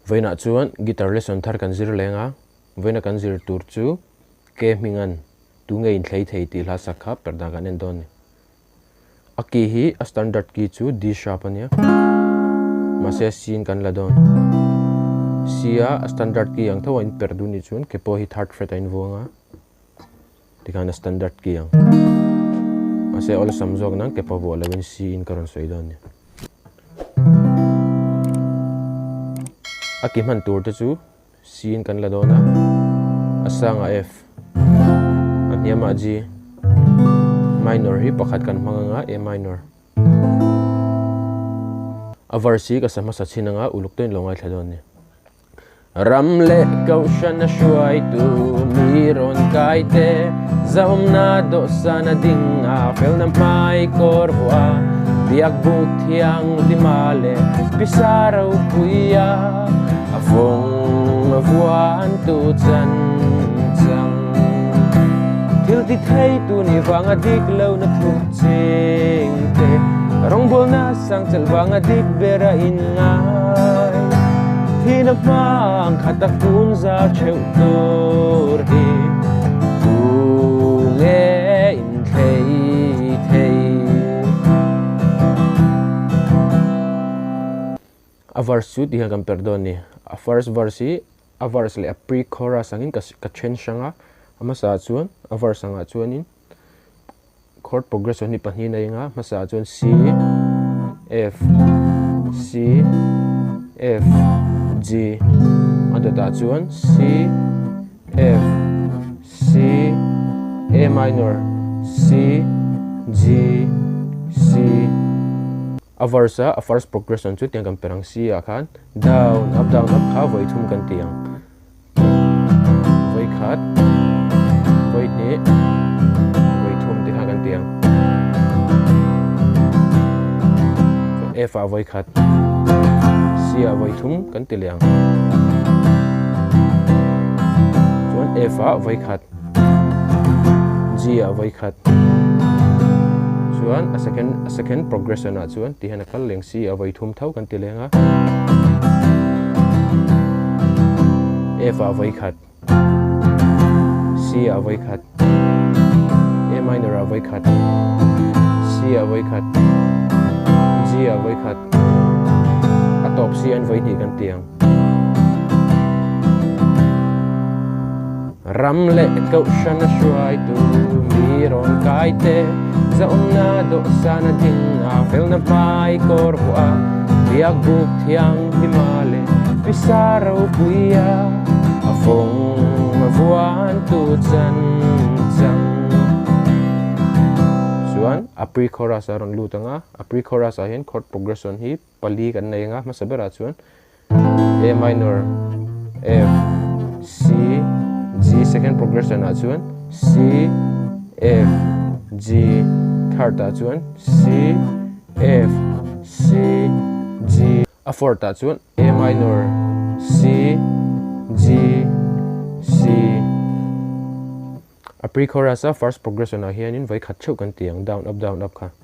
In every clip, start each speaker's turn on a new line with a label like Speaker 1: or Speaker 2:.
Speaker 1: Vawiinah chuan guitar lesson thar kan zir leng a, vawiina kan zir tur chu Ke hminga'n tunge inthlei thei tih hla sak kha perhdan kan en dawn a ni. A key hi a standard key chu D sharp a nia, mahse C in kan la dawn. C a a standard key ang tho a in perh duh nih chuan ke pawh hi third fret a invuang a, tikhan a standard key ang. Mahse awlsam zawk nan ke pawh vuah loin C in ka rawn sawi dawn a ni. A ki hman tur te chu C in kan la dawn a, a sangah F, a hniamah G, minor hi pakhat kan hmang anga A minor. A verse hi ka sa hmasa chhin anga uluk tawhin lo ngaithla dawn a ni. Ram leh kohhran a hruaitu mi rawn kai te, zahawmna dawhsan a ding a, felna hmai kawr vuah a, biak buk thianghlima leh pisa ropui a, a fawng a vuan tu chan chang. Thil ti thei tu nih vanga dik lohna thup ching te, rawngbawlna sang chelh vanga dik ber a inngai. Thihna hmang khat a kun za theuh tur hi tu nge inthlei thei? A verse chu tihian kan perh dawn a ni. A first verse hi a verse leh a pre-chorus angin ka ka then hrang a, a hmasaah chuan a verse angah chuanin chord progression hi pahnih a eng a, hmasaah chuan C, F, C, F, G a dawtah chuan C, F, C, A minor, C, G, C. A verse a a first progression chu tiang kan per ang C ah khan down up down up kha vawi thum kan ti ang vawi khat vawi hnih vawi thum te kha kan ti ang chuan F ah vawi khat C ah vawi thum kan ti leh ang chuan F ah vawi khat G ah vawi khat chuan a second a second progression ah chuan ti hian a kal leng C ah vawi thum tho kan ti leng a F ah vawi khat C ah vawi khat A minor ah vawi khat C ah vawi khat G ah vawi khat a tawp C an vawi hnih kan ti ang. Ram leh kohhran a hruaitu mi rawn kai te, zahawmna dawhsan a ding a, felna hmai kawr vuah a, biak buk thianghlima leh pisa ropui a, a fawng a vuan tu chan chang. Chuan a pre-chorus a rawn lut ang a, a pre-chorus ah hian chord progression hi pali kan nei ang a, hmasa berah chuan A minor, F, C, G second progression ah chuan C, F, G third ah chuan C, F, C, G a fourth ah chuan A minor, C, G, C a pre-chorus a first progression ah hianin vawi khat theuh kan ti ang down up down up kha.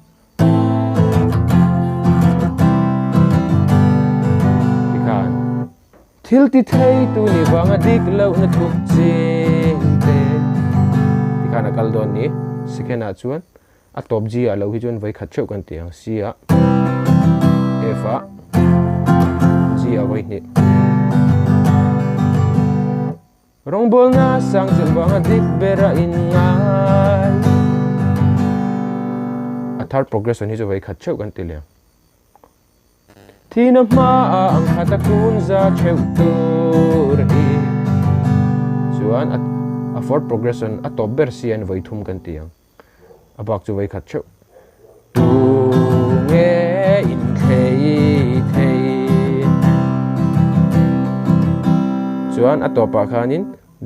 Speaker 1: Tikhan thil ti thei tu ni vanga dik lohna thup ching te tikhan a kal dawn ni. Second ah chuan a tawp G ah lo hi chuan vawi khat theuh kan ti ang C ah F ah G ah vawi hnih. Rawngbawlna sang chelh vanga dik ber a inngai. A third progression hi chu vei khat theuh kan ti leh ang. Thihna hmaah ang khat a kun za theuh tur hi chuan a fourth progression a tawp ber si an vawi thum kan ti ang. A bak chu vei khat theuh. Tu nge inthlei thei? Chuan a tawpah khanin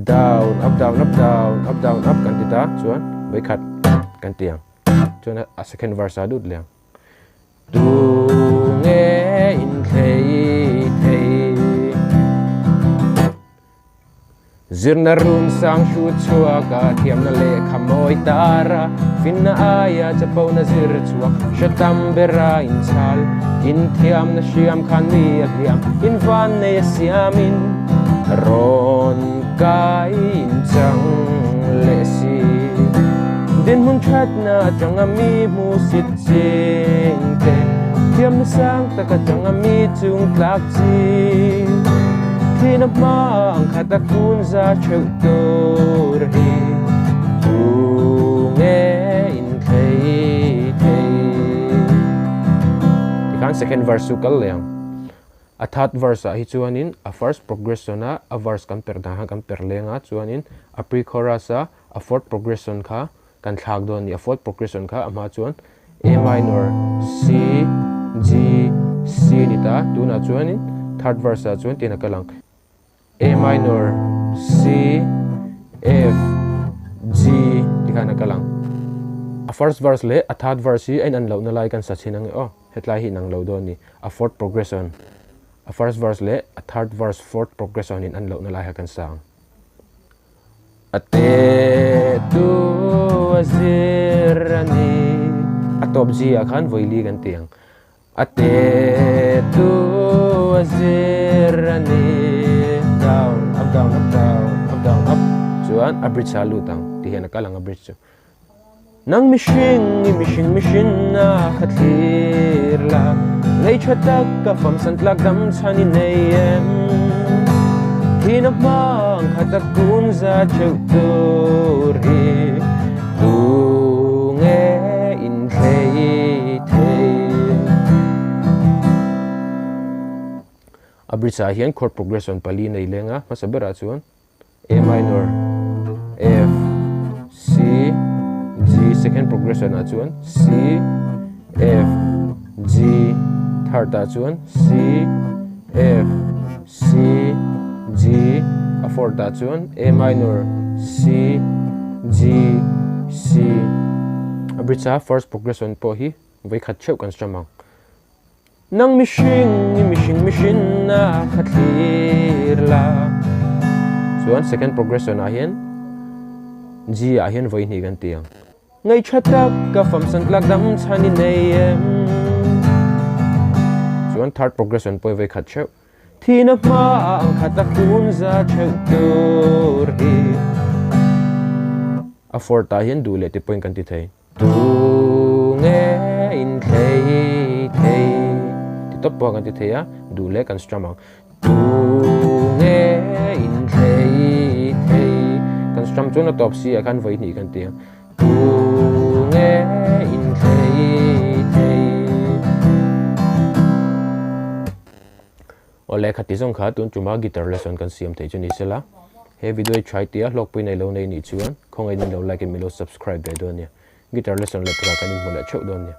Speaker 1: down up down up down up down up kan ti ta chuan vei khat kan ti ang. Chuan a second verse ah lut leh ang. Tu nge inthlei thei? Zirna run sang hrut chhuak a, thiamna lehkha mawi tar a, finna aia chapona zir chhuak hre tam bera inchhal. In thiamna hriam khan mi a hliam, in van nei a siamin rawn kai inchang leh si. Dinhmun thatna atanga mi hmusit ching te, thiamna sang tak atanga mi chung tlak chi. Thihna hmang khat a kun za theuh tur hi tu nge in thlei thei. Tikhan second verse chu kal leh ang. A third verse ah hi chuanin a first progression a a verse kan perh dan kha kan perh leng a, chuanin a pre-chorus a a fourth progression kha kan thlak dawn a ni. A fourth progression kha a hma chuan A minor, C, G, C ni ta. Tunah chuanin third verse ah chuan tiin a kal ang. A minor, C, F, G ti khan a kal ang. A first verse leh a third verse hi a in an lohna lai kan sa chhin ang e aw. Hetlai hi inang lo dawn a ni. A fourth progression, a first verse leh a third verse fourth progression in an lohna lai kha kan sa ang. A te tu a zir a ni. A tawp G ah khan vawi li kan ti ang. A te tu a zir a ni. Down, up, down, up, down, up, down, up. Chuan a bridge ah a lut ang. Ti hian a kal ang a bridge chu. Nang mihring i mihring mihrinna kha thlir la, Lei tha tak ka famsan tlak dam chhan i nei em? Thihna hmang kha tak kun za theuh tur hi tu nge in thlei thei? A bridge ah hian chord progression pali nei leng a, hmasa berah chuan A minor, F, C, G, second progression ah chuan C, F, G, third ah chuan C, F, C, G, a fourth ah chuan A minor, C, G, C. A bridge a first progression pawh hi vawikhat theuh kan strum ang. Nang mihring i mihring mihrinna kha thlir la. Chuan second progression ah hian G ah hian vawi hnih kan ti ang. Ngaihṭha tak ka famsan tlak dam chhan i nei em? Chuan third progression pawh i vawi khat theuh. Thihna hmaah ang khat a kun za theuh tur hi. A fourth ah hian duh leh ti pawhin kan ti thei. Tu nge in thlei thei ti tawp pawh kan ti thei a, duh leh kan strum ang. Tu nge in thlei thei kan strum chuan a tawp si ah khan vawi hnih kan ti ang. Tu nge in thlei thei. Awle khati zawng kha tun tuma guitar lesson kan siam theih chu ni sela, he video hi try tia hlawkpui nei lo nei nih chuan khawngaih in lo like in min lo subscribe ve dawn nia. Guitar lesson leh turah kan inhmu leh theuh dawn nia.